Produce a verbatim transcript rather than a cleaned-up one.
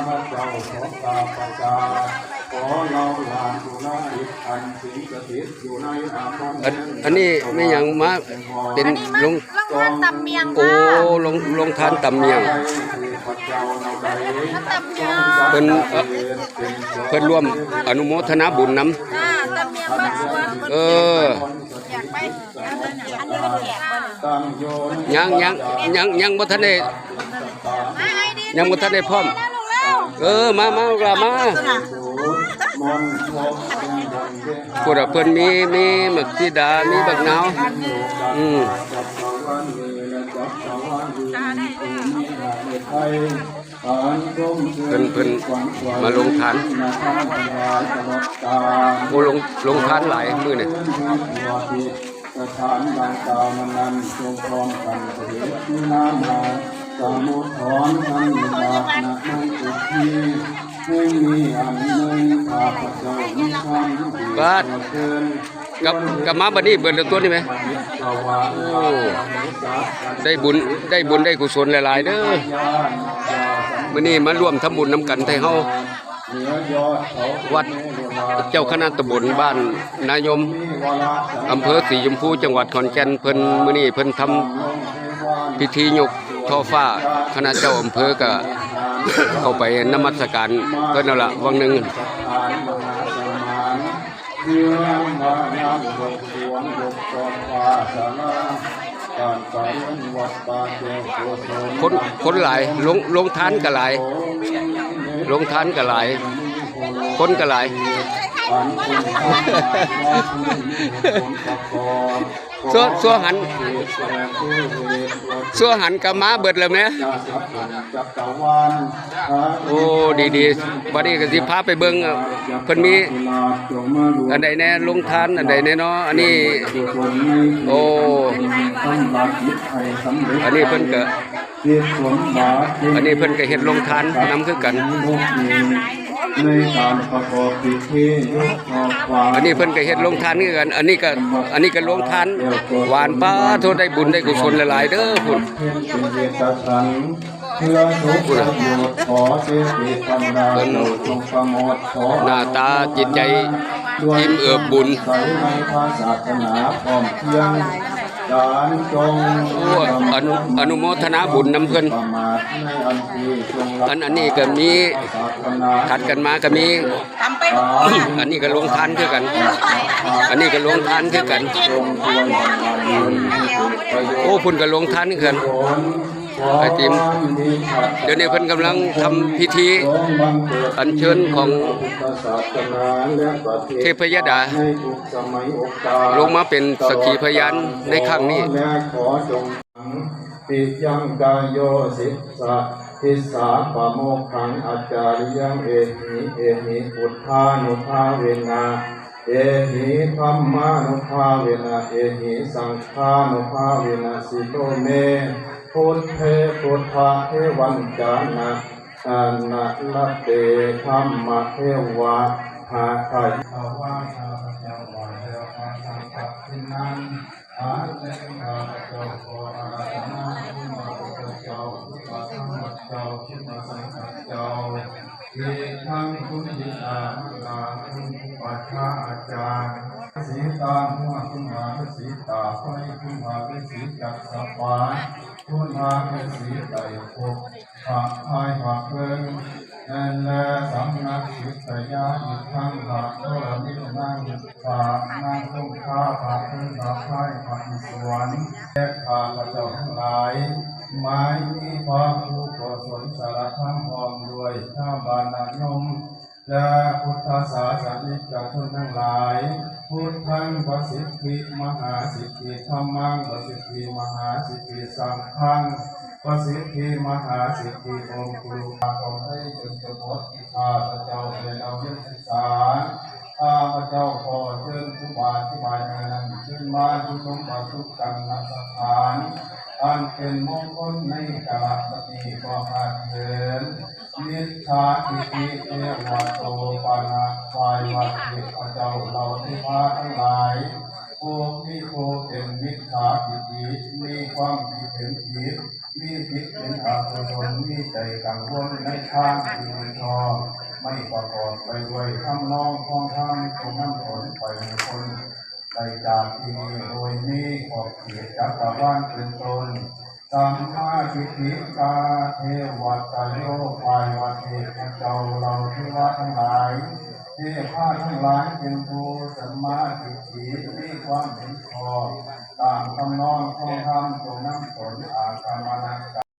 พระเจ้าของข้าพเจ้า ขอเราหลานอยู่ในอันสิงสถิตอยู่ในอาคาร อัน อันนี้แม่หยังมาเป็น อันนี้มา ลง ลงทานตำเมียง โอ้ ค่ะ ลง ลงทานตำเมียง พระเจ้าเราได้ ตำเมียง เพิ่น เอ่อ เพิ่นร่วมอนุโมทนาบุญนำ ค่ะ ตำเมียงมา เออ อยากไป อันนี้เป็นแขกบ่เนี่ย ยัง ยัง ยัง ยังบ่ทันได้ ยังบ่ทันได้พร้อม เออ มา มา ลูกหลานมา พูดอะ เพิ่นมี มีบักสีดา มีบักนาว อืม เพิ่น เพิ่นมาลงทาน โอ้ ลง ลงทานหลายมื้อนี่ สถานดังกล่าวนั้นๆ จงพร้อมกันเถิด คือนามหาสมุทรถอนอันบาปนะนั้นสุขี ไม่มีอันหนึ่งข้าพเจ้ามีความดี บาด เกิน กลับ กลับมาบัดนี้เบิดแล้วตัวนี้ไหม โอ้ ได้บุญ ได้บุญได้กุศลหลายๆ เด้อ มื้อนี้มาร่วมทำบุญนำกันไทเฮา วัดเจ้าคณะตำบลบ้านนายม อำเภอสีชมพู จังหวัดขอนแก่น เพิ่น มื้อนี้เพิ่นทำพิธียกท่อฟ้า คณะเจ้าอำเภอก็เข้าไปนมัสการเพิ่นนั่นละ วังหนึ่ง เพื่อมายามหลวงหลวงพ่อพระสารา การประเรียนวัดป่าแก้วโกศล คน คนหลาย ลง ลงทานก็หลาย ลงทานก็หลาย คนก็หลาย ซัว ซัวหัน ซัวหันกลับมาเบิดแล้วแหม โอ้ ดีๆ บัดนี้ก็สิพาไปเบิ่ง เพิ่นมีอันใดแน่ ลงทานอันใดแน่เนาะ อันนี้ โอ้ อันนี้เพิ่นก็ อันนี้เพิ่นก็เฮ็ดลงทานนำคือกัน ในการประกอบพิธียกดอกไม้ อันนี้เพิ่นก็เฮ็ดลงทานคือกัน อันนี้ก็ อันนี้ก็ลงทานหวาน ป้าโทษ ได้บุญได้กุศลหลายๆ เด้อ พุ้น เพื่อสุขประโยชน์ ขอเจติปัญญาเจ้าจงประโมท ขอ หน้าตาจิตใจอิ่มเอิบบุญ ใสในพระศาสนาพร้อมเพรียง การจง โอ้ อนุ อนุโมทนาบุญนำเพิ่น ประมาทในอันที่จงรักษา อัน อันนี้ก็มี ศาสนา ถัดกันมาก็มี อันนี้ก็ลงทานคือกัน อันนี้ก็ลงทานคือกัน โอ้ พุ้นก็ลงทานคือกัน ไอ้ติม เดี๋ยวนี้เพิ่นกำลังทำพิธีอัญเชิญของเทพยดา ลงมาเป็นสักขีพยานในครั้งนี้ ปิยังกายโยสิสะ ทิสสาปะโมกขังอาจาริยัง เอหิ เอหิ พุทธานุภาเวนะ เอหิ ธัมมานุภาเวนะ เอหิ สังฆานุภาเวนะ สิโตเม พุทเท พุทธะเทวันจานะ อานะละเต ธัมมะเทวะ หาไทย ข้าพเจ้าไหว้แล้วพระสังฆทินนัง อาเลข้าพเจ้าขออาราธนาคุณพระพุทธเจ้า คุณพระธรรมเจ้า คุณพระสังฆเจ้า อีกทั้งคุณบิดามารดา คุณครูบาอาจารย์ สีตาหัว คุณมหาสีตาไฟ คุณมหาสีจักรสปา คุณมหาสีไตรภพ พระพายพระเพิง และสำนักศิษยานุศิษย์ทั้งหลาย พระธรณีนาง พระนางคงคา พระเพิง พระพาย พระอิศวร และข้าพเจ้าทั้งหลาย หมายมีพระครูโกศลสารธรรม พร้อมด้วยชาวบ้านนายม และพุทธศาสนิกชนทั้งหลาย พุทธังประสิทธิมหาสิทธิ ธัมมังประสิทธิมหาสิทธิ สังฆังประสิทธิมหาสิทธิ องค์ครูบาของไทยจนจะหมด ข้าพเจ้าได้เอาเรียนศึกษา ข้าพเจ้าขอเชิญครูบาอาจารย์นั้นขึ้นมาอยู่ตรงประตูกันณสถาน อันเป็นมงคลในกาลปฏิบัติเถิด มิจฉาทิฏฐิเทวโตปะนะ ฝ่ายวัดเทพเจ้าเหล่าเทพาทั้งหลาย พวกนี้ผู้เป็นมิจฉาทิฏฐิ มีความคิดเห็นผิด มีจิตเป็นอกุศล มีใจกังวลในทางที่ไม่ชอบ ไม่ประกอบไปด้วยทำนองของธรรม จงนำผลไปให้คนได้จากที่นี่โดยมีขอบเขตจักรวาลเป็นต้น สัมมาทิฏฐิกาเทวตโย ฝ่ายว่าเทพเจ้าเหล่าเทวะทั้งหลาย เทพะทั้งหลายเป็นผู้สัมมาทิฏฐิ มีความเห็น